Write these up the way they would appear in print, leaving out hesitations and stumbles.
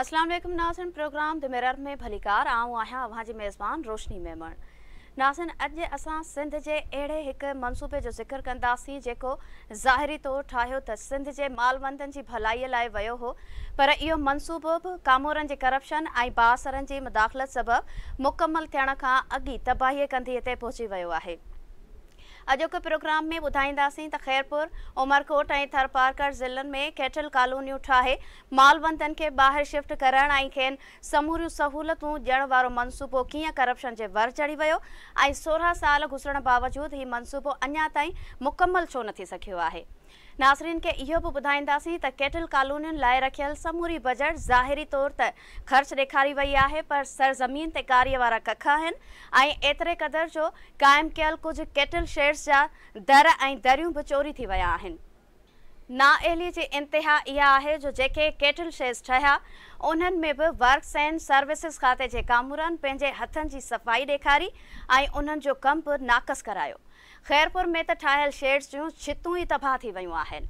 اسلام عليڪم ناظرين، پروگرام the mirror ۾ ڀليڪار. آئون آهيان اوهان جي ميزبان روشني ميمڻ. ناظرين، اڄ اسان سنڌ جي اهڙي هڪ منصوبي جو ذڪر ڪنداسين جيڪو ظاهري طور ٺاهيو ته سنڌ جي مالوندن جي ڀلائي لاء ويو هو، پر اهو منصوبو به ڪامورن جي ڪرپشن ۽ بااثرن جي مداخلت سبب مڪمل ٿيڻ کان اڳ ئي تباهي ڪنڌيء تي پهچي ويو آهي. اڄوڪي پروگرام ۾ ٻڌائينداسين ته خيرپور، عمرڪوٽ ۽ ٿرپارڪر ضلعن ۾ ڪيٽل ڪالونيون ٺاهي مالوندن کي ٻاهر شفٽ ڪرڻ ۽ کين سموريون سهولتون ڏيڻ وارو منصوبو ڪيئن ڪرپشن جي ور چڙهي ويو ۽ 16 سال گذرڻ باوجود هي منصوبو اڃا تائين مڪمل ڇو نه ٿي سگهيو آهي. ناظرين کي اهو به ٻڌائينداسين ته ڪيٽل ڪالونين لاء رکيل سموري بجيٽ ظاهري طور ته خرچ ڏيکاري وئي آهي، پر سرزمين تي ڪاري وارا ڪک آهن ۽ ايتري قدر جو قائم ڪيل ڪجهه ڪيٽل شيڊز جا در ۽ دريون به چوري ٿي ويا آهن. نااهلي جي انتها اها آهي جو جيڪي ڪيٽل شيڊز ٺهيا، انهن ۾ به ورڪس اينڊ سروسز کاتي جي ڪامورن پنهنجي هٿن جي صفائي ڏيکاري ۽ انهن جو ڪم به ناقص ڪرايو. خيرپور ۾ ته ٺاهيل شيڊز جون ڇتون ئي تباهه ٿي ويون آهن.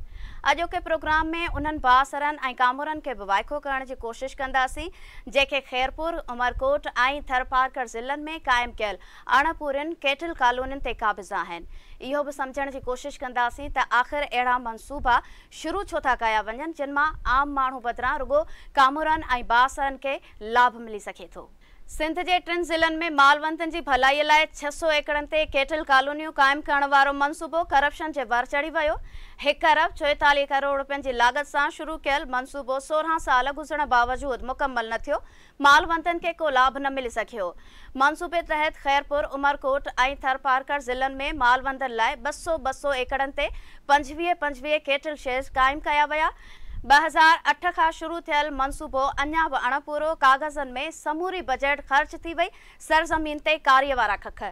اڄوڪي پروگرام ۾ انهن بااثرن ۽ ڪامورن کي به وائکو ڪرڻ جي ڪوشش ڪنداسين، جيڪي خيرپور، عمرڪوٽ ۽ ٿرپارڪر ضلعن ۾ قائم ڪيل اڻپورين ڪيٽل ڪالونين تي قابض آهن. اهو به سمجهڻ جي ڪوشش ڪنداسين ته آخر اهڙا منصوبا شروع ڇو ٿا ڪيا وڃن، جن مان عام ماڻهو بدران رڳو ڪامورن ۽ بااثرن کي لاڀ ملي سگهي ٿو. سنڌ جي ٽن ضلعن ۾ مالوندن جي ڀلائي لاء 600 ايڪڙن تي ڪيٽل ڪالونيون قائم ڪرڻ وارو منصوبو ڪرپشن جي ور چڙهي ويو. 1 ارب 44 ڪروڙ روپين جي لاڳت سان شروع ڪيل منصوبو 16 سال گذرڻ باوجود مڪمل نه ٿيو، مالوندن کي ڪو لاڀ نه ملي سگهيو. منصوبي تحت خيرپور، عمرڪوٽ ۽ ٿرپارڪر ضلعن ۾ مالوندن لاء 200 200 ايڪڙن تي 25 25 ڪيٽل شيڊز قائم ڪيا ويا. 2008 کان شروع ٿيل منصوبو اڃا به اڻپورو، ڪاغذن ۾ سموري بجيٽ خرچ ٿي وئي، سرزمين تي ڪاري وارا کک.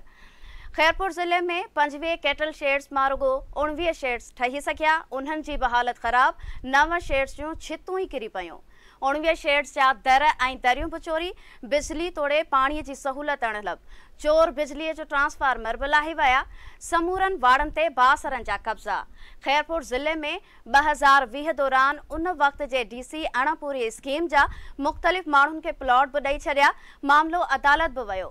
خيرپور ضلعي ۾ 25 ڪيٽل شيڊز مان رڳو 19 شيڊز ٺهي سگهيا، انهن جي به حالت خراب، 9 شيڊز جون ڇتون ئي ڪري پيون. 19 شيڊز جا در ۽ دريون به چوري، بجلي توڙي پاڻي جي سهولت اڻلڀ. چور بجلي جو ٽرانسفارمر به لاهي ويا، سمورن واڙن تي بااثرن جا قبضا. خيرپور ضلعي ۾ 2020 دوران ان وقت جي ڊي سي اڻپوري اسڪيم جا مختلف ماڻهن کي پلاٽ به ڏئي ڇڏيا، معاملو عدالت به ويو.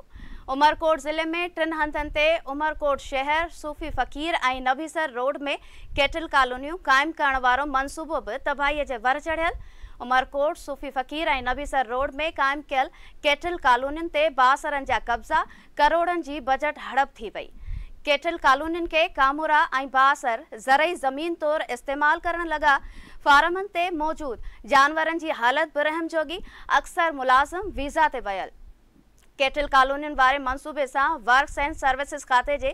عمرڪوٽ ضلعي ۾ ٽن هنڌن تي عمرڪوٽ شهر، صوفي فقير ۽ نبيسر روڊ ۾ ڪيٽل ڪالونيون قائم ڪرڻ وارو منصوبو به تباهي جي ور چڙهيل. عمرڪوٽ، صوفي فقير ۽ نبيسر روڊ ۾ قائم ڪيل ڪيٽل ڪالونين تي بااثرن جا قبضا، ڪروڙن جي بجيٽ هڙپ ٿي وئي. ڪيٽل ڪالونين کي ڪامورا ۽ بااثر زرعي زمين طور استعمال ڪرڻ لڳا. فارمن تي موجود جانورن جي حالت به رحم جوڳي، اڪثر ملازم ويزا تي ويل. ڪيٽل ڪالونين واري منصوبي سان ورڪس اينڊ سروسز کاتي جي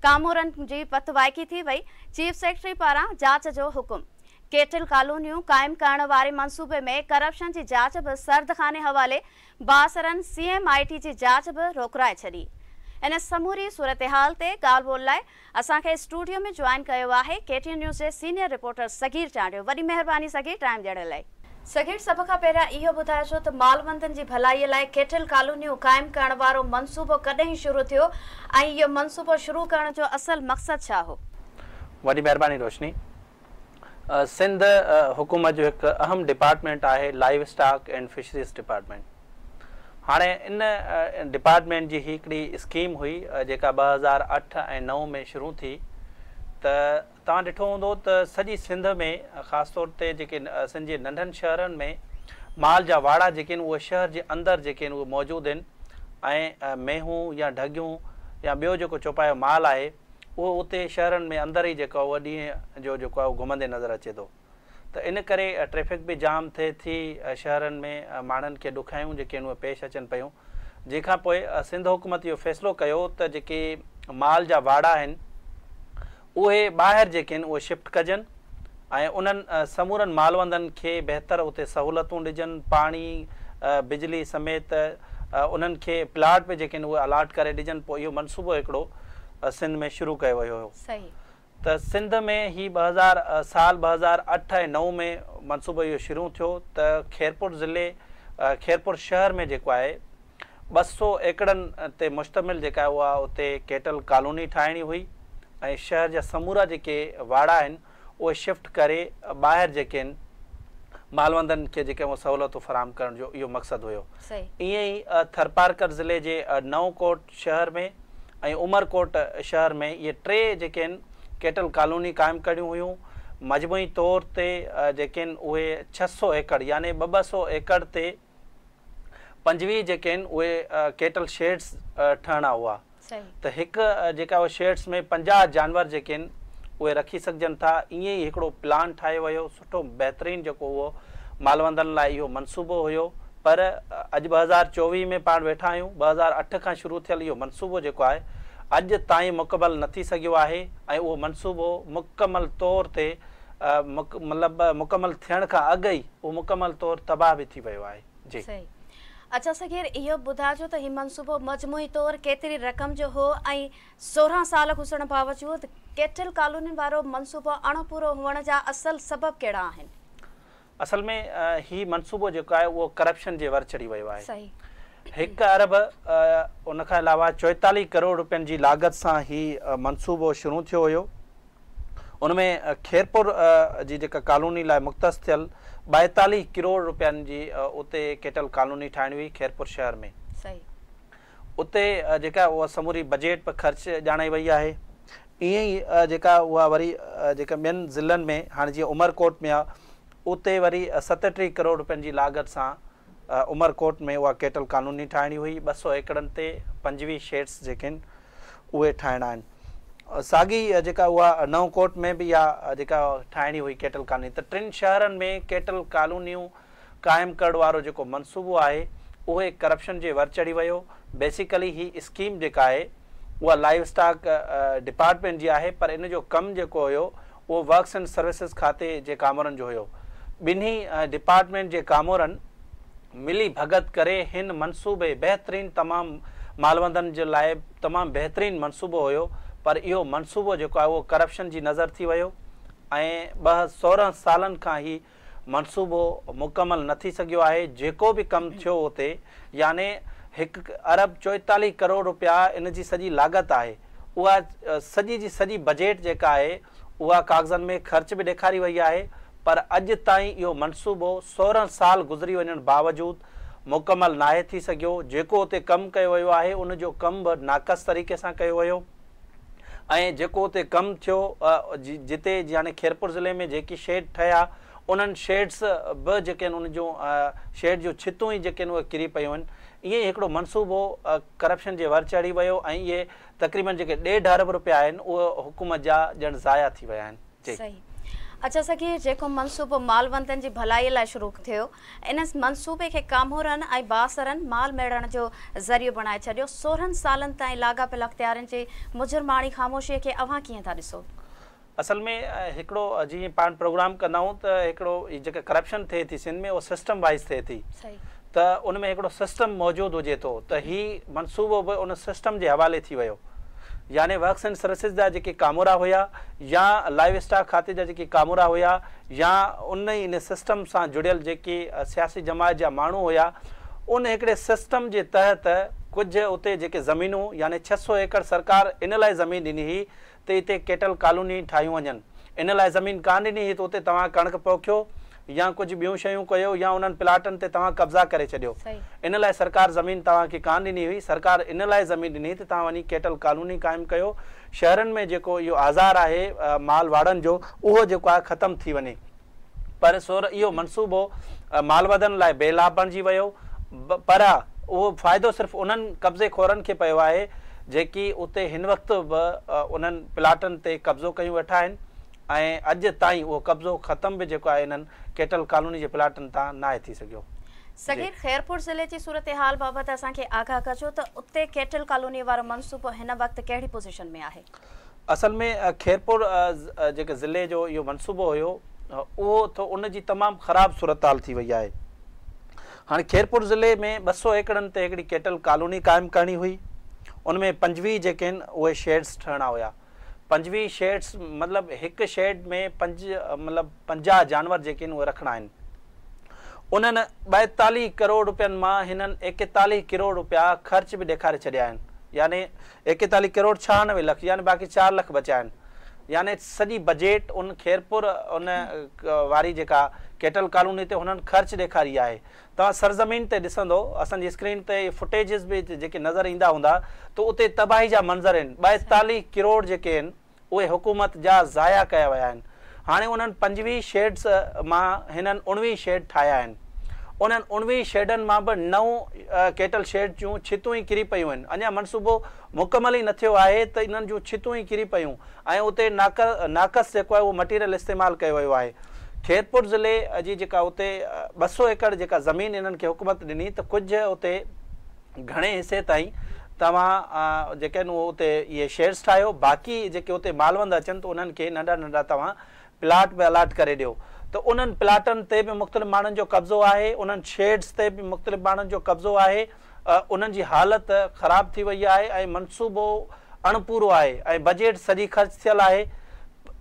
ڪامورن جي پت وائکي ٿي وئي، چيف سيڪريٽري پاران جاچ جو حڪم. ڪيٽل ڪالونيون قائم ڪرڻ واري منصوبي ۾ ڪرپشن جي جاچ به سرد خاني حوالي، بااثرن سي ايم I ٽي جي جاچ به روڪرائي ڇڏي. ان سموري صورتحال تي ڳالهه ٻولهه لاء اسان کي اسٽوڊيو ۾ جوائن ڪيو آهي ڪي ٽي اين نيوز جي سينيئر رپورٽر صغير چانڊيو. وڏي مهرباني صغير ٽائيم ڏيڻ لاء. صغير، سڀ کان پهريان اهو ٻڌائجو ته مالوندن جي ڀلائي لاء ڪيٽل ڪالونيون قائم ڪرڻ وارو منصوبو ڪڏهن شروع ٿيو ۽ اهو منصوبو شروع ڪرڻ جو اصل مقصد ڇا هو؟ وڏي مهرباني روشني. سنڌ حڪومت جو هڪ اهم ڊپارٽمينٽ آهي live stock and fisheries department. هاڻي ان ڊپارٽمينٽ جي هي هڪڙي اسڪيم هئي جيڪا 2008 ۽ 9 ۾ شروع ٿي ته توهان ڏٺو هوندو ته سڄي سنڌ ۾ خاص طور تي جيڪي سنڌ جي ننڍن شهرن ۾ مال جا واڙا جيڪي آهن اهي شهر جي اندر جيڪي آهن اهي موجود آهن ۽ مينهون يا ڍڳيون يا ٻيو جيڪو چوپايو مال آهي اهو اتي شهرن ۾ اندر ئي جيڪو آهي اهو ڏينهن جو جيڪو آهي اهو گهمندي نظر اچي ٿو ته ان ڪري ٽريفڪ به جام ٿئي ٿي شهرن ۾ ماڻهن کي ڏکيائيون جيڪي آهن اهي پيش اچن پيون جنهن کان پوء سنڌ حڪومت اهو فيصلو ڪيو ته جيڪي مال جا واڙا آهن اهي ٻاهر جيڪي آهن اهي شفٽ ڪجن ۽ انهن سمورن مالوندن کي بهتر اتي سهولتون ڏجن، پاڻي، بجلي سميت انهن کي پلاٽ به جيڪي آهن اهي الاٽ ڪري ڏجن، پوء اهو منصوبو هڪڙو سنڌ ۾ شروع ڪيو ويو هيو ته سنڌ ۾ هي 2000 سال 2008 ۽ 9 ۾ منصوبو اهو شروع ٿيو ته خيرپور ضلعي خيرپور شهر ۾ جيڪو آهي 200 ايڪڙن تي مشتمل جيڪا آهي اها اتي ڪيٽل ڪالوني ٺاهڻي هئي ۽ شهر جا سمورا جيڪي واڙا آهن اهي شفٽ ڪري ٻاهر جيڪي آهن مالوندن کي جيڪي اهي سهولتون فراهم ڪرڻ جو اهو مقصد هيو. ائين ئي ٿرپارڪر ضلعي جي نئون ڪوٽ شهر ۾ ۽ عمرڪوٽ شهر ۾ اهي ٽي جيڪي آهن ڪيٽل ڪالوني قائم ڪرڻيون هيون. مجموعي طور تي جيڪي آهن اهي 600 ايڪڙ يعني ٻه 200 ايڪڙ تي 25 جيڪي آهن اهي ڪيٽل شيڊس ٺهڻا هئا. ته هڪ جيڪا اهي شيڊس ۾ 50 جانور جيڪي آهن اهي رکي سگهجن ٿا. ائين ئي هڪڙو پلان ٺاهيو ويو سٺو بهترين جيڪو اهو مالوندن لاء اهو منصوبو هيو پر اڄ 2024 ۾ پاڻ ويٺا آهيون 2008 کان شروع ٿيل اهو منصوبو جيڪو آهي اڄ تائين مڪمل نه ٿي سگهيو آهي ۽ اهو منصوبو مڪمل طور تي مطلب مڪمل ٿيڻ کان اڳ ئي اهو مڪمل طور تباهه به ٿي ويو آهي. جي. صحيح. اڇا صغير اهو ٻڌاجو ته هي منصوبو مجموعي طور ڪيتري رقم جو هو ۽ 16 سال گذرڻ باوجود ڪيٽل ڪالونين وارو منصوبو اڻپورو هئڻ جا اصل سبب ڪهڙا آهن؟ اصل ۾ هي منصوبو جيڪو آهي اهو ڪرپشن جي ور چڙهي ويو آهي. هڪ ارب ان کان علاوه 44 ڪروڙ روپين جي لاڳت سان هي منصوبو شروع ٿيو هيو. ان ۾ خيرپور جي جيڪا ڪالوني لاء مختص ٿيل 42 ڪروڙ روپين جي اتي ڪيٽل ڪالوني ٺاهڻي هئي خيرپور شهر ۾. اتي جيڪا اها سموري بجيٽ به خرچ ڄاڻائي وئي آهي. ائين ئي جيڪا اها وري جيڪا ٻين ضلعن ۾ هاڻي جيئن عمرڪوٽ ۾ آهي اتي وري 37 ڪروڙ روپين جي لاڳت سان عمرڪوٽ ۾ اها ڪيٽل ڪالوني ٺاهڻي هئي. 200 ايڪڙن تي 25 شيڊس جيڪي آهن اهي ٺاهڻا آهن. ساڳي جيڪا اها نئون ڪوٽ ۾ به اها جيڪا ٺاهڻي هئي ڪيٽل ڪالوني ته ٽن شهرن ۾ ڪيٽل ڪالونيون قائم ڪرڻ وارو جيڪو منصوبو آهي اهي ڪرپشن جي ور چڙهي ويو. بيسيڪلي هي اسڪيم جيڪا آهي اها لائيو اسٽاڪ ڊپارٽمينٽ جي آهي پر ان جو ڪم جيڪو هيو اهو ورڪس اينڊ سروسز کاتي جي ڪامورن جو هيو. ٻنهي ڊپارٽمينٽ جي ڪامورن ملي ڀڳت ڪري هن منصوبي بهترين تمام مالوندن جي لاء تمام بهترين منصوبو هيو پر اهو منصوبو جيڪو آهي اهو ڪرپشن جي نظر ٿي ويو ۽ 16 سالن کان هي منصوبو مڪمل نه ٿي سگهيو آهي جيڪو به ڪم ٿيو اتي يعني هڪ ارب 44 ڪروڙ روپيا ان جي سڄي لاڳت آهي اها سڄي جي سڄي بجيٽ جيڪا آهي اها ڪاغذن ۾ خرچ به ڏيکاري وئي آهي پر اڄ تائين اهو منصوبو 16 سال گذري وڃڻ باوجود مڪمل ناهي ٿي سگهيو جيڪو اتي ڪم ڪيو ويو آهي ان جو ڪم به ناقص طريقي سان ڪيو ويو ۽ جيڪو اتي ڪم ٿيو جتي يعني خيرپور ضلعي ۾ جيڪي شيڊ ٺهيا انهن شيڊس به جيڪي آهن ان جون شيڊ جون ڇتون ئي جيڪي آهن اهي ڪري پيون آهن ائين ئي هڪڙو منصوبو ڪرپشن جي ور چڙهي ويو ۽ اهي تقريبن جيڪي ڏيڍ ارب روپيا آهن اهي حڪومت جا ڄڻ ضايع ٿي ويا آهن. جي. صحيح. اڇا صغير جيڪو منصوبو مالوندن جي ڀلائي لاء شروع ٿيو ان منصوبي کي ڪامورن ۽ بااثرن مال ميڙڻ جو ذريعو بڻائي ڇڏيو. 16 سالن تائين لاڳاپيل اختيارين جي مجرماڻي خاموشي کي اوهان ڪيئن ٿا ڏسو؟ اصل ۾ هڪڙو جيئن پاڻ پروگرام ڪندا آهيون ته هڪڙو جيڪا ڪرپشن ٿئي ٿي سنڌ ۾ اهو سسٽم وائيز ٿئي ٿي ته ان ۾ هڪڙو سسٽم موجود هجي ٿو ته هي منصوبو به ان سسٽم جي حوالي ٿي ويو يعني ورڪس اينڊ سروسز جا جيڪي ڪامورا هيا يا لائيو اسٽاڪ کاتي جا جيڪي ڪامورا هيا يا ان ئي ان سسٽم سان جڙيل جيڪي سياسي جماعت جا ماڻهو هيا ان هڪڙي سسٽم جي تحت ڪجهه اتي جيڪي زمينون يعني 600 ايڪڙ سرڪار ان لاء زمين ڏني هئي ته اتي ڪيٽل ڪالوني ٺاهيون وڃن. ان لاء زمين ڪانه ڏني هئي ته اتي توهان ڪڻڪ پوکيو يا ڪجهه ٻيون شيون ڪيو يا انهن پلاٽن تي توهان قبضا ڪري ڇڏيو. ان لاء سرڪار زمين توهان کي ڪانه ڏني هئي. سرڪار ان لاء زمين ڏني هئي ته توهان وڃي ڪيٽل ڪالوني قائم ڪيو. شهرن ۾ جيڪو اهو آزار آهي مال واڙن جو اهو جيڪو آهي ختم ٿي وڃي. پر سو اهو منصوبو مالوندن لاء بي لاڀ بڻجي ويو پر اهو فائدو صرف انهن قبضي خورن کي پيو آهي جيڪي اتي هن وقت به انهن پلاٽن تي قبضو ڪيون ويٺا آهن ۽ اڄ تائين اهو قبضو ختم به جيڪو آهي انهن ڪيٽل ڪالوني جي پلاٽن تان ناهي ٿي سگهيو. جي. صغير خيرپور ضلعي جي صورتحال بابت اسان کي آگاهه ڪجو ته اتي ڪيٽل ڪالوني وارو منصوبو هن وقت ڪهڙي پوزيشن ۾ آهي؟ اصل ۾ خيرپور جيڪي ضلعي جو اهو منصوبو هيو اهو ته ان جي تمام خراب صورتحال ٿي وئي آهي. هاڻي خيرپور ضلعي ۾ 200 ايڪڙن تي هڪڙي ڪيٽل ڪالوني قائم ڪرڻي هئي ان ۾ 25 جيڪي آهن اهي شيڊس ٺهڻا هيا. 25 شيڊس مطلب هڪ شيڊ ۾ پنج مطلب 50 جانور جيڪي آهن اهي رکڻا آهن. انهن 42 ڪروڙ روپين مان هنن 41 ڪروڙ روپيا خرچ به ڏيکاري ڇڏيا آهن يعني 41 ڪروڙ 96 لک يعني باقي 4 لک بچيا آهن يعني سڄي بجيٽ ان خيرپور ان واري جيڪا ڪيٽل ڪالوني تي هنن خرچ ڏيکاري آهي. توهان سرزمين تي ڏسندو، اسان جي اسڪرين تي فوٽيجز به جيڪي نظر ايندا هوندا ته اتي تباهي جا منظر آهن. 42 ڪروڙ جيڪي آهن اهي حڪومت جا ضايع ڪيا ويا آهن. هاڻي انهن 25 شيڊز مان هنن 19 شيڊ ٺاهيا آهن. انهن 19 شيڊن مان به نو ڪيٽل شيڊ جون ڇتون ئي ڪري پيون آهن. اڃا منصوبو مڪمل ئي نه ٿيو آهي ته انهن جون ڇتون ئي ڪري پيون ۽ اتي ناقص جيڪو آهي اهو مٽيريل استعمال ڪيو ويو آهي. خيرپور ضلعي جي جيڪا اتي 200 ايڪڙ جيڪا زمين انهن کي حڪومت ڏني ته ڪجهه اتي گهڻي حصي تائين توهان جيڪي آهن اهو اتي اهي شيڊز ٺاهيو باقي جيڪي اتي مالوند اچن ته انهن کي ننڍا ننڍا توهان پلاٽ به الاٽ ڪري ڏيو ته انهن پلاٽن تي به مختلف ماڻهن جو قبضو آهي انهن شيڊز تي به مختلف ماڻهن جو قبضو آهي انهن جي حالت خراب ٿي وئي آهي ۽ منصوبو اڻپورو آهي ۽ بجيٽ سڄي خرچ ٿيل آهي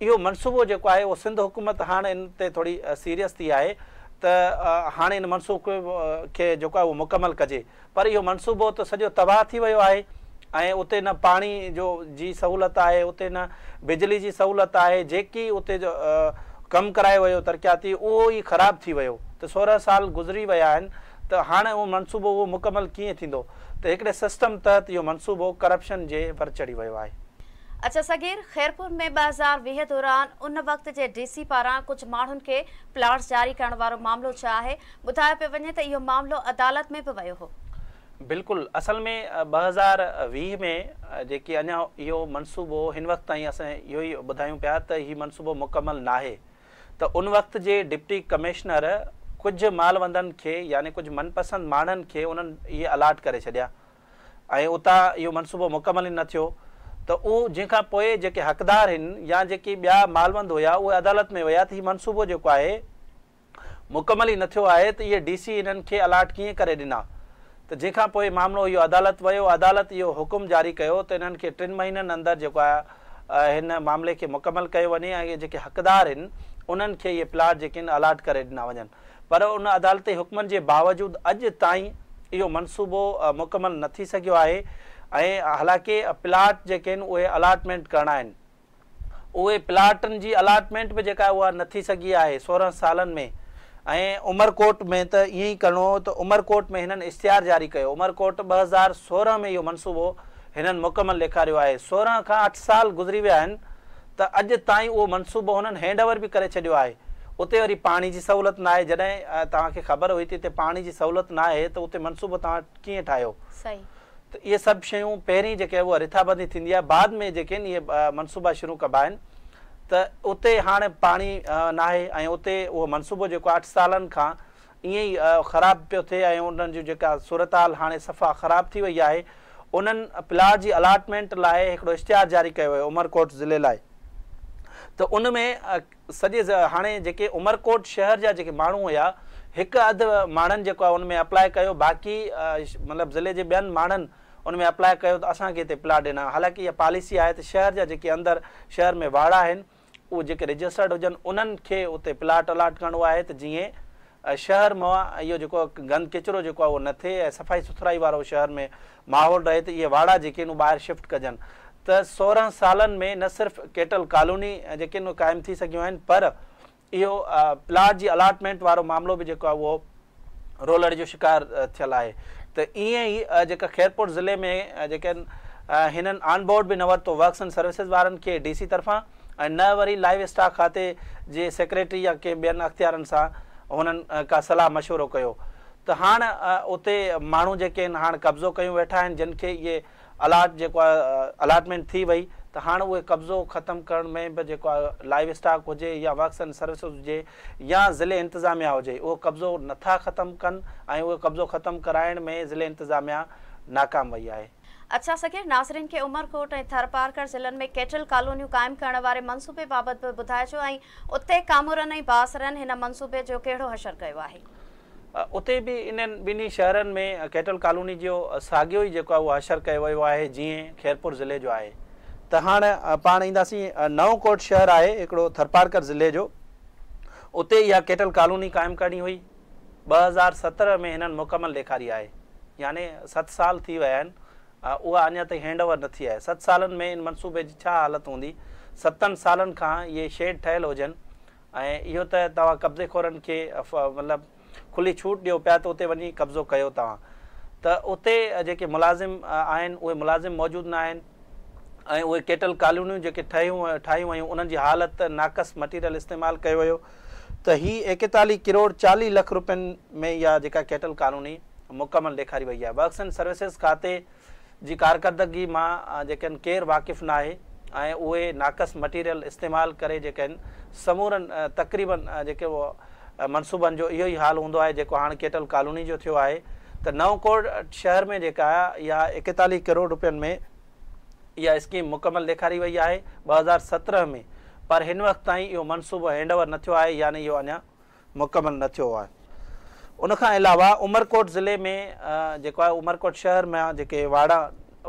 اهو منصوبو جيڪو آهي اهو سنڌ حڪومت هاڻ ان تي ٿوري سيريس ٿي آهي ته هاڻي ان منصوبي کي جيڪو آهي اهو مڪمل ڪجي پر اهو منصوبو ته سڄو تباهه ٿي ويو آهي ۽ اتي نه پاڻي جو جي سهولت آهي اتي نه بجلي جي سهولت آهي جيڪي اتي جو ڪم ڪرايو ويو ترقياتي اهو ئي خراب ٿي ويو ته 16 سال گذري ويا آهن ته هاڻ اهو منصوبو اهو مڪمل ڪيئن ٿيندو ته هڪڙي سسٽم تحت اهو منصوبو ڪرپشن جي ور چڙهي ويو آهي. اچا صغير، خيرپور ۾ 2020 دوران ان وقت جي ڊي سي پاران ڪجهه ماڻهن کي پلاٽس جاري ڪرڻ وارو معاملو ڇا آهي؟ ٻڌايو پيو وڃي ته اهو معاملو عدالت ۾ به ويو هو. بلڪل اصل ۾ 2020 ۾ جيڪي اڃا اهو منصوبو هن وقت تائين اسان اهو ئي ٻڌايون پيا ته هي منصوبو مڪمل ناهي ته ان وقت جي ڊپٽي ڪمشنر ڪجهه مالوندن کي يعني ڪجهه من پسند ماڻهن کي انهن اهي الاٽ ڪري ڇڏيا ۽ اتان اهو منصوبو مڪمل ئي نه ٿيو ته اهو جنهن کان پوء جيڪي حقدار هن يا جيڪي ٻيا مالوند هيا اهي عدالت ۾ ويا ته هي منصوبو جيڪو آهي مڪمل ئي نه ٿيو آهي ته اهي ڊي سي انهن کي الاٽ ڪيئن ڪري ڏنا ته جنهن کان پوء معاملو اهو عدالت ويو عدالت اهو حڪم جاري ڪيو ته انهن کي 3 مهينن اندر جيڪو آهي هن معاملي کي مڪمل ڪيو وڃي ۽ جيڪي حقدار هن انهن کي اهي پلاٽ جيڪي آهن الاٽ ڪري ڏنا وڃن. پر ان عدالتي حڪمن جي باوجود اڄ تائين اهو منصوبو مڪمل نه ٿي سگهيو آهي ۽ حالانڪه پلاٽ جيڪي آهن اهي الاٽمينٽ ڪرڻا آهن اهي پلاٽن جي الاٽمينٽ به جيڪا اها نه ٿي سگهي آهي 16 سالن ۾ ۽ عمرڪوٽ ۾ ته ائين ئي ڪرڻو هو ته عمرڪوٽ ۾ هنن اشتهار جاري ڪيو عمرڪوٽ 2016 ۾ اهو منصوبو هنن مڪمل ڏيکاريو آهي 16 کان 8 سال گذري ويا آهن ته اڄ تائين اهو منصوبو هنن هينڊ اوور به ڪري ڇڏيو آهي. اتي وري پاڻي جي سهولت ناهي، جڏهن توهان کي خبر هئي ته اتي پاڻي جي سهولت ناهي ته اتي منصوبو توهان ڪيئن ٺاهيو؟ ته اهي سڀ شيون پهرين جيڪي اها رٿابندي ٿيندي آهي بعد ۾ جيڪي آهن اهي منصوبا شروع ڪبا آهن ته اتي هاڻي پاڻي ناهي ۽ اتي اهو منصوبو جيڪو 8 سالن کان ائين ئي خراب پيو ٿئي ۽ انهن جي جيڪا صورتحال هاڻي صفا خراب ٿي وئي آهي. انهن پلاٽ جي الاٽمينٽ لاء هڪڙو اشتهار جاري ڪيو ويو عمرڪوٽ ضلعي لاء ته ان ۾ سڄي هاڻي جيڪي عمرڪوٽ شهر جا جيڪي ماڻهو هيا هڪ اڌ ماڻهن جيڪو آهي ان ۾ اپلاء ڪيو باقي مطلب ضلعي جي ٻين ماڻهن ان ۾ اپلاء ڪيو ته اسان کي هتي پلاٽ ڏنا حالانڪه اها پاليسي آهي ته شهر جا جيڪي اندر شهر ۾ واڙا آهن اهي جيڪي رجسٽرڊ هجن انهن کي اتي پلاٽ الاٽ ڪرڻو آهي ته جيئن شهر مان اهو جيڪو گند ڪچرو جيڪو آهي اهو نه ٿئي ۽ صفائي سٿرائي وارو شهر ۾ ماحول رهي ته اهي واڙا جيڪي آهن اهي ٻاهر شفٽ ڪجن ته 16 سالن ۾ نه صرف ڪيٽل ڪالوني جيڪي آهن اهي قائم ٿي سگهيون آهن پر اهو پلاٽ جي الاٽمينٽ وارو معاملو به جيڪو آهي اهو رولڙي جو شڪار ٿيل آهي ته ائين ئي جيڪا خيرپور ضلعي ۾ جيڪي هنن آن بورڊ به نه ورتو ورڪس اينڊ سروسز وارن کي ڊي سي طرفان ۽ نه وري لائيو اسٽاڪ کاتي جي سيڪريٽري يا ڪنهن ٻين اختيارن سان هنن ڪا صلاح مشورو ڪيو ته هاڻ اتي ماڻهو جيڪي آهن هاڻ قبضو ڪيون ويٺا آهن جن کي اهي الاٽ جيڪو آهي الاٽمينٽ ٿي وئي ته هاڻ اهي قبضو ختم ڪرڻ ۾ به جيڪو آهي لائيو اسٽاڪ هجي يا ورڪس اينڊ سروسز هجي يا ضلعي انتظاميا هجي اهو قبضو نٿا ختم ڪن ۽ اهو قبضو ختم ڪرائڻ ۾ ضلعي انتظاميا ناڪام وئي آهي. اڇا صغير ناظرين کي عمرڪوٽ ۽ ٿرپارڪر ضلعن ۾ ڪيٽل ڪالونيون قائم ڪرڻ واري منصوبي بابت به ٻڌائجو ۽ اتي ڪامورن ۽ بااثرن هن منصوبي جو ڪهڙو حشر ڪيو آهي. اتي به انهن ٻنهي شهرن ۾ ڪيٽل ڪالوني جو ساڳيو ئي جيڪو آهي اهو حشر ڪيو ويو آهي جيئن خيرپور ضلعي جو آهي ته هاڻ پاڻ اينداسين نئون ڪوٽ شهر آهي هڪڙو ٿرپارڪر ضلعي جو اتي اها ڪيٽل ڪالوني قائم ڪرڻي هئي 2017 ۾ هنن مڪمل ڏيکاري آهي يعني 7 سال ٿي ويا آهن اها اڃا تائين هينڊ اوور نه ٿي آهي 7 سالن ۾ ان منصوبي جي ڇا حالت هوندي 7 سالن کان اهي شيڊ ٺهيل هجن. ۽ اهو ته توهان قبضي خورن کي مطلب کلي ڇوٽ ڏيو پيا ته اتي وڃي قبضو ڪيو توهان ته اتي جيڪي ملازم آهن اهي ملازم موجود نه آهن ۽ اهي ڪيٽل ڪالونيون جيڪي ٺهيون ٺاهيون ويون انهن جي حالت ناقص مٽيريل استعمال ڪيو ويو ته هي 41 ڪروڙ 40 لک روپين ۾ اها جيڪا ڪيٽل ڪالوني مڪمل ڏيکاري وئي آهي. ورڪس اينڊ سروسز کاتي جي ڪارڪردگي مان جيڪي آهن ڪير واقف ناهي ۽ اهي ناقص مٽيريل استعمال ڪري جيڪي آهن سمورن تقريبن جيڪي منصوبن جو اهو ئي حال هوندو آهي جيڪو هاڻ ڪيٽل ڪالوني جو ٿيو آهي ته نئون ڪوٽ شهر ۾ جيڪا اها 41 ڪروڙ روپين ۾ اها اسڪيم مڪمل ڏيکاري وئي آهي 2017 ۾ پر هن وقت تائين اهو منصوبو هينڊ اوور نه ٿيو آهي يعني اهو اڃا مڪمل نه ٿيو آهي. ان کان علاوه عمرڪوٽ ضلعي ۾ جيڪو آهي عمرڪوٽ شهر مان جيڪي واڙا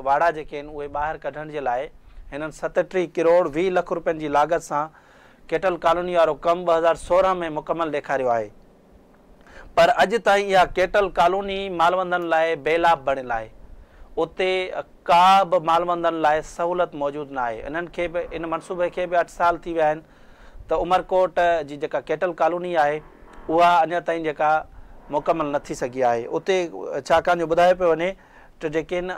واڙا جيڪي آهن اهي ٻاهر ڪڍڻ جي لاء هنن 37 ڪروڙ 20 لک روپين جي لاڳت سان ڪيٽل ڪالوني وارو ڪم 2016 ۾ مڪمل ڏيکاريو آهي پر اڄ تائين اها ڪيٽل ڪالوني مالوندن لاء بي لاڀ بڻيل آهي اتي ڪا به مالوندن لاء سهولت موجود نه آهي انهن کي به ان منصوبي کي به اٺ سال ٿي ويا آهن ته عمرڪوٽ جي جيڪا ڪيٽل ڪالوني آهي اها اڃا تائين جيڪا مڪمل نه ٿي سگهي آهي اتي ڇاڪاڻ جو ٻڌايو پيو وڃي ته جيڪي آهن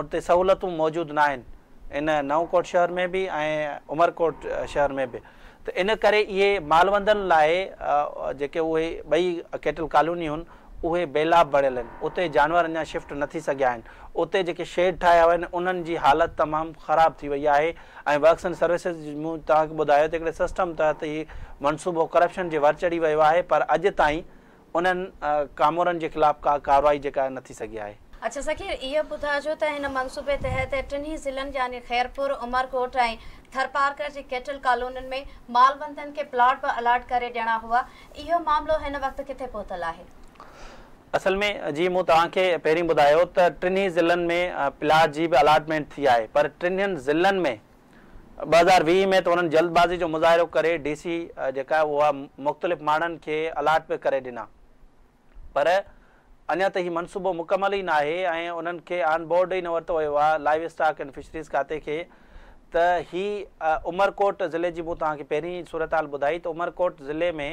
اتي سهولتون موجود نه آهن ان نئون ڪوٽ شهر ۾ به ۽ عمرڪوٽ شهر ۾ به ته ان ڪري اهي مالوندن لاء جيڪي اهي ٻئي ڪيٽل ڪالونيون آهن اهي بي لاڀ بڻيل آهن اتي جانور اڃا شفٽ نه ٿي سگهيا آهن اتي جيڪي شيڊ ٺاهيا ويا آهن انهن جي حالت تمام خراب ٿي وئي آهي ۽ ورڪس اينڊ سروسز مون توهان کي ٻڌايو ته هڪڙي سسٽم تحت هي منصوبو ڪرپشن جي ور چڙهي ويو آهي پر اڄ تائين انهن ڪامورن جي خلاف ڪا ڪارروائي جيڪا نه ٿي سگهي آهي. اڇا سکير اهو ٻڌائجو ته هن منصوبي تحت ٽنهي ضلعن يعني خيرپور، عمرڪوٽ ۽ ٿرپارڪر جي ڪيٽل ڪالونين ۾ مالوندن کي پلاٽ به الاٽ ڪري ڏيڻا هئا اهو معاملو هن وقت ڪٿي پهتل آهي؟ اصل ۾ جيئن مون توهان کي پهرين ٻڌايو ته ٽنهي ضلعن ۾ پلاٽ جي به الاٽمينٽ ٿي آهي پر ٽنهين ضلعن ۾ 2020 ۾ ته انهن جلد بازي جو مظاهرو ڪري ڊي سي جيڪا آهي اها مختلف ماڻهن کي الاٽ به ڪري ڏنا پر اڃا ته هي منصوبو مڪمل ئي ناهي ۽ انهن کي آن بورڊ ئي نه ورتو ويو آهي لائيو اسٽاڪ اينڊ فشريز کاتي کي ته هي عمرڪوٽ ضلعي جي مون توهان کي پهرين صورتحال ٻڌائي ته عمرڪوٽ ضلعي ۾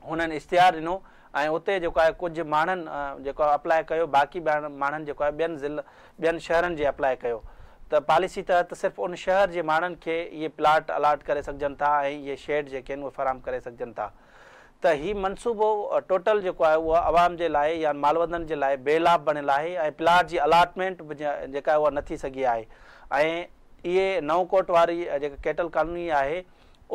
هنن اشتهار ڏنو ۽ اتي جيڪو آهي ڪجهه ماڻهن جيڪو آهي اپلاء ڪيو باقي ماڻهن جيڪو آهي ٻين ضلع ٻين شهرن جي اپلاء ڪيو ته پاليسي تحت صرف ان شهر جي ماڻهن کي اهي پلاٽ الاٽ ڪري سگهجن ٿا ۽ اهي شيڊ جيڪي آهن اهي فراهم ڪري سگهجن ٿا ته هي منصوبو ٽوٽل جيڪو آهي اهو عوام جي لاء يا مالوندن جي لاء بي لاڀ بڻيل آهي ۽ پلاٽ جي الاٽمينٽ به جيڪا آهي اها نه ٿي سگهي آهي ۽ اهي نئون ڪوٽ واري جيڪا ڪيٽل ڪالوني آهي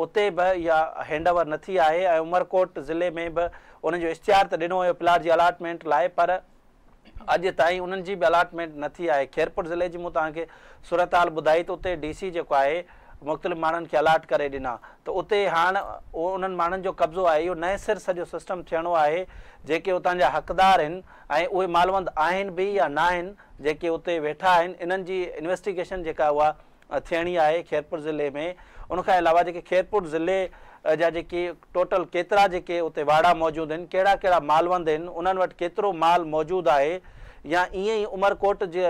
اتي به اها هينڊ اوور نه ٿي آهي ۽ عمرڪوٽ ضلعي ۾ به انهن جو اشتهار ته ڏنو ويو پلاٽ جي الاٽمينٽ لاء پر اڄ تائين انهن جي به الاٽمينٽ نه ٿي آهي. خيرپور ضلعي جي مون توهان کي صورتحال ٻڌائي ته اتي ڊي سي جيڪو آهي مختلف ماڻهن کي الاٽ ڪري ڏنا ته اتي هاڻ انهن ماڻهن جو قبضو آهي اهو نئين سر سڄو سسٽم ٿيڻو آهي جيڪي اتان جا حقدار آهن ۽ اهي مالوند آهن به يا ناهن جيڪي اتي ويٺا آهن انهن جي انويسٽيگيشن جيڪا اها ٿيڻي آهي خيرپور ضلعي ۾ ان کان علاوه جيڪي خيرپور ضلعي جا جيڪي ٽوٽل ڪيترا جيڪي اتي واڙا موجود آهن ڪهڙا ڪهڙا مالوند آهن انهن وٽ ڪيترو مال موجود آهي يا ائين ئي عمرڪوٽ جي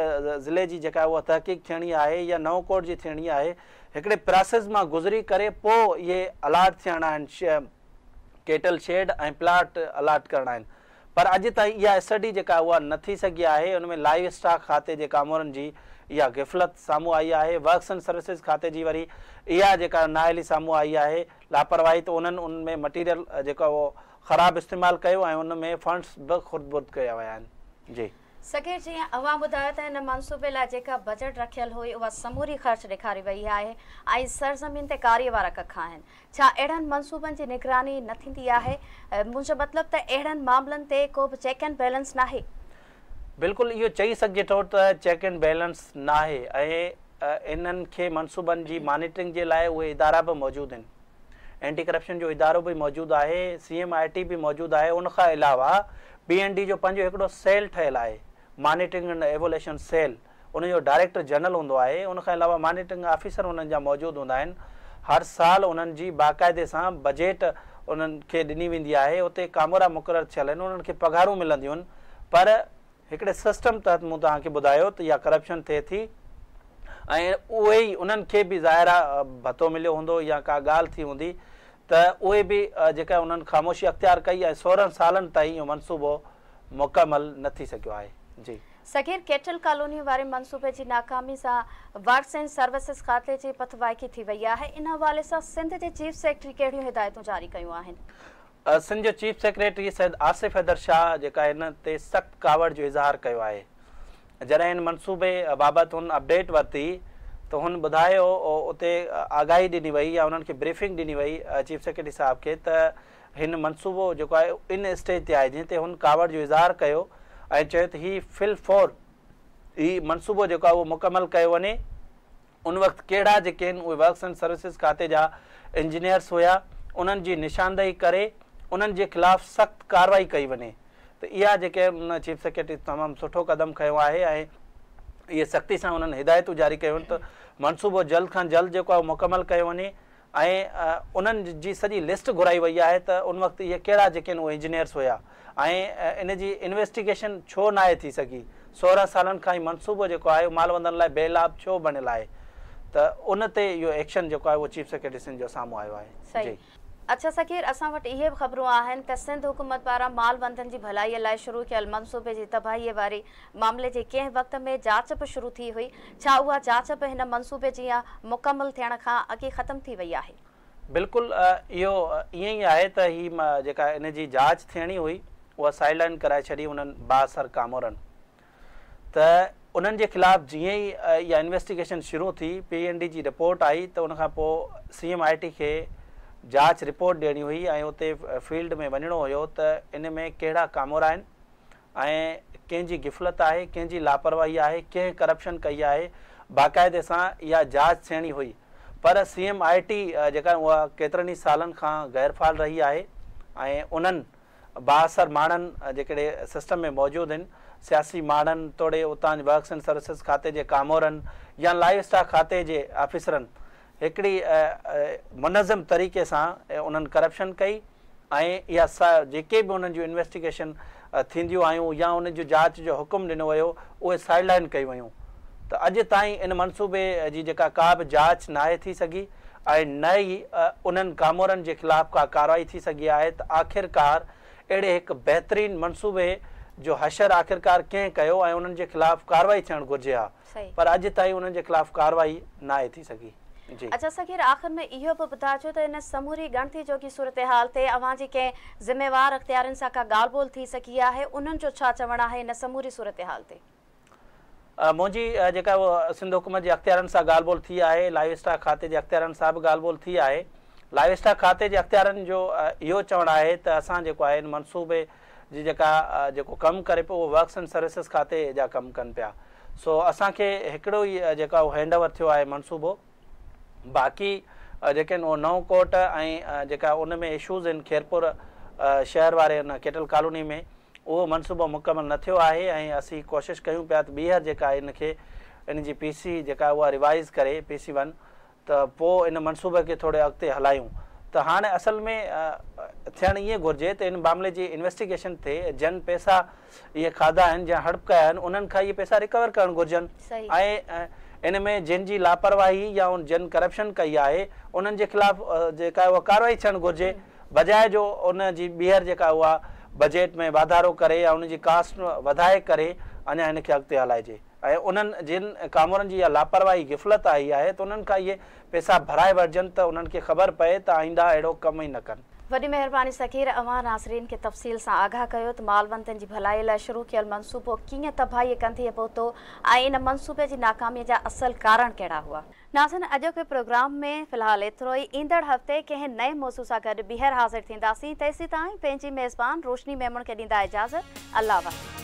ضلعي جي جيڪا اها تحقيق ٿيڻي آهي يا نئون ڪوٽ جي ٿيڻي آهي هڪڙي پراسيس مان گذري ڪري پوء اهي الاٽ ٿيڻا آهن ڪيٽل شيڊ ۽ پلاٽ الاٽ ڪرڻا آهن پر اڄ تائين اها اسٽڊي جيڪا اها نه ٿي سگهي آهي، ان ۾ لائيو اسٽاڪ کاتي جي ڪامورن جي اها غفلت سامهون آئي آهي، ورڪس اينڊ سروسز کاتي جي وري اها جيڪا نااهلي سامهون آئي آهي، لاپرواهي ته انهن ان ۾ مٽيريل جيڪو اهو خراب استعمال ڪيو ۽ ان ۾ فنڊز به خرد برد ڪيا ويا آهن. جي. صغير جيئن اوهان ٻڌايو ته هن منصوبي لاء جيڪا بجيٽ رکيل هئي اها سموري خرچ ڏيکاري وئي آهي ۽ سرزمين تي ڪاري وارا ڪک آهن. ڇا اهڙن منصوبن جي نگراني نه ٿيندي آهي؟ منهنجو مطلب ته اهڙن معاملن تي ڪو به چيڪ اينڊ بيلنس ناهي. بلڪل اهو چئي سگهجي ٿو ته چيڪ اينڊ بيلنس ناهي ۽ انهن کي منصوبن جي مانيٽرنگ جي لاء اهي ادارا به موجود آهن. اينٽي ڪرپشن جو ادارو به موجود آهي، سي ايم I ٽي به موجود آهي، ان کان علاوه پي اينڊ ڊي جو پنهنجو هڪڙو سيل ٺهيل آهي، مانيٽرنگ اينڊ ايووليشن سيل، ان جو ڊائريڪٽر جنرل هوندو آهي، ان کان علاوه مانيٽرنگ آفيسر انهن جا موجود هوندا آهن، هر سال انهن جي باقاعدي سان بجيٽ انهن کي ڏني ويندي آهي، اتي ڪامورا مقرر ٿيل آهن، انهن کي پگهارون ملنديون آهن، پر هڪڙي سسٽم تحت مون توهان کي ٻڌايو ته اها ڪرپشن ٿئي ٿي ۽ اهي ئي انهن کي به ظاهر آهي ڀتو مليو هوندو يا ڪا ڳالهه ٿي هوندي ته اهي به جيڪا انهن خاموشي اختيار ڪئي ۽ 16 سالن تائين اهو منصوبو مڪمل نه ٿي سگهيو آهي. جي. صغير ڪيٽل ڪالوني واري منصوبي جي ناڪامي سان ورڪس اينڊ سروسز کاتي جي پت وائکي ٿي وئي آهي، ان حوالي سان سنڌ جي چيف سيڪريٽري ڪهڙيون هدايتون جاري ڪيون آهن؟ سنڌ جو چيف سيڪريٽري سيد آصف حيدر شاهه جيڪا ان تي سخت ڪاوڙ جو اظهار ڪيو آهي. جڏهن ان منصوبي بابت هن اپڊيٽ ورتي ته هن ٻڌايو اتي آگاهي ڏني وئي يا انهن کي بريفنگ ڏني وئي چيف سيڪريٽري صاحب کي ته هن منصوبو جيڪو آهي ان اسٽيج تي آهي، جنهن تي هن ڪاوڙ جو اظهار ڪيو ۽ چيو ته هي في الفور هي منصوبو جيڪو آهي اهو مڪمل ڪيو وڃي. ان وقت ڪهڙا جيڪي آهن اهي ورڪس اينڊ سروسز کاتي جا انجنيئرس هيا انهن جي نشاندهي ڪري انهن جي خلاف سخت ڪارروائي ڪئي وڃي ته اها جيڪي ان چيف سيڪريٽري تمام سٺو قدم کنيو آهي ۽ اهي سختي سان انهن هدايتون جاري ڪيون آهن ته منصوبو جلد کان جلد جيڪو آهي اهو مڪمل ڪيو وڃي ۽ انهن جي سڄي لسٽ گهرائي وئي آهي ته ان وقت اهي ڪهڙا جيڪي آهن اهي انجنيئرس هيا ۽ ان جي انويسٽيگيشن ڇو ناهي ٿي سگهي، 16 سالن کان هي منصوبو جيڪو آهي اهو مالوندن لاء بي لاڀ ڇو بڻيل آهي ته ان تي اهو ايڪشن جيڪو آهي اهو چيف سيڪريٽري سنڌ جو سامهون آيو آهي. جي. اڇا صغير اسان وٽ اهي به خبرون آهن ته سنڌ حڪومت پاران مالوندن جي ڀلائي لاء شروع ڪيل منصوبي جي تباهي واري معاملي جي ڪنهن وقت ۾ جاچ به شروع ٿي هئي، ڇا اها جاچ به هن منصوبي جيان مڪمل ٿيڻ کان اڳي ختم ٿي وئي آهي؟ بلڪل اهو ائين ئي آهي ته هي جيڪا ان جي جاچ ٿيڻي هئي اها سائيڊ لائن ڪرائي ڇڏي انهن بااثر ڪامورن ته انهن جي خلاف جيئن ئي اها انويسٽيگيشن شروع ٿي، پي اين ڊي جي رپورٽ آئي ته ان کان پوء سي ايم I ٽي کي جاچ رپورٽ ڏيڻي هئي ۽ اتي فيلڊ ۾ وڃڻو هيو ته ان ۾ ڪهڙا ڪامورا آهن ۽ ڪنهن جي غفلت آهي، ڪنهن جي لاپرواهي آهي، ڪنهن ڪرپشن ڪئي آهي، باقاعدي سان اها جاچ ٿيڻي هئي پر سي ايم I ٽي جيڪا اها ڪيترن ئي سالن کان غير فعال رهي آهي ۽ انهن بااثر ماڻهن جيڪڏهن سسٽم ۾ موجود هن، سياسي ماڻهن توڙي اتان جي ورڪس اينڊ سروسز کاتي جي ڪامورن يا لائيو اسٽاڪ کاتي جي آفيسرن هڪڙي منظم طريقي سان انهن ڪرپشن ڪئي ۽ اها جيڪي به انهن جون انويسٽيگيشن ٿينديون آيون يا انهن جون جاچ جو حڪم ڏنو ويو اهي سائيڊ لائن ڪيون ويون ته اڄ تائين ان منصوبي جي جيڪا ڪا به جاچ ناهي ٿي سگهي ۽ نه ئي انهن ڪامورن جي خلاف ڪا ڪارروائي ٿي سگهي آهي ته آخرڪار اهڙي هڪ بهترين منصوبي جو حشر آخرڪار ڪنهن ڪيو ۽ انهن جي خلاف ڪارروائي ٿيڻ گهرجي ها پر اڄ تائين انهن جي خلاف ڪارروائي ناهي ٿي سگهي. جي. اڇا صغير آخر ۾ اهو به ٻڌائجو ته ان سموري ڳڻتي جوڳي صورتحال تي اوهان جي ڪنهن ذميوار اختيارين سان ڪا ڳالهه ٻولهه ٿي سگهي آهي انهن جو ڇا چوڻ آهي ان سموري صورتحال تي؟ منهنجي جيڪا سنڌ حڪومت جي اختيارين سان ڳالهه ٻولهه ٿي آهي، لائيو اسٽاڪ کاتي جي اختيارين سان به ڳالهه ٻولهه ٿي آهي. لائيو اسٽاڪ کاتي جي اختيارين جو اهو چوڻ آهي ته اسان جيڪو آهي ان منصوبي جي جيڪا جيڪو ڪم ڪري پيو اهو ورڪس اينڊ سروسز کاتي جا ڪم ڪن پيا سو اسان کي هڪڙو ئي جيڪا اهو هينڊ اوور ٿيو آهي منصوبو باقي جيڪي آهن اهو نئون ڪوٽ ۽ جيڪا ان ۾ اشوز آهن خيرپور شهر واري ان ڪيٽل ڪالوني ۾ اهو منصوبو مڪمل نه ٿيو آهي ۽ اسين ڪوشش ڪيون پيا ته ٻيهر جيڪا ان کي ان جي پي سي جيڪا اها ريوائز ڪري پي سي ون ته پوء ان منصوبي کي ٿوري اڳتي هلايون ته هاڻي اصل ۾ ٿيڻ ائين گهرجي ته ان معاملي جي انويسٽيگيشن ٿئي جن پئسا اهي کاڌا آهن جن هڙپ ڪيا آهن انهن کان اهي پئسا ريڪور ڪرڻ گهرجن ۽ ان ۾ جن جي لاپرواهي يا جن ڪرپشن ڪئي آهي انهن جي خلاف جيڪا اها ڪارروائي ٿيڻ گهرجي بجاء جو ان جي ٻيهر جيڪا اها بجيٽ ۾ واڌارو ڪري يا ان جي ڪاسٽ وڌائي ڪري اڃا ان کي اڳتي هلائجي ۽ انهن جن ڪامورن جي اها لاپرواهي غفلت آئي آهي ته انهن کان اهي پئسا ڀرائي وٺجن ته انهن کي خبر پئي ته آئنده اهڙو ڪم ئي نه ڪن. وڏي مهرباني صغير اوهان ناظرين کي تفصيل سان آگاهه ڪيو ته مالوندن جي ڀلائي لاء شروع ڪيل منصوبو ڪيئن تباهيء ڪنڌيء پهتو ۽ ان منصوبي جي ناڪاميء جا اصل ڪارڻ ڪهڙا هئا. ناظرين اڄوڪي پروگرام ۾ في الحال ايترو ئي، ايندڙ هفتي ڪنهن نئين موضوع سان گڏ ٻيهر حاضر ٿينداسين، تيسيتائين پنهنجي ميزبان روشني ميمڻ کي ڏيندا اجازت، الله واهي.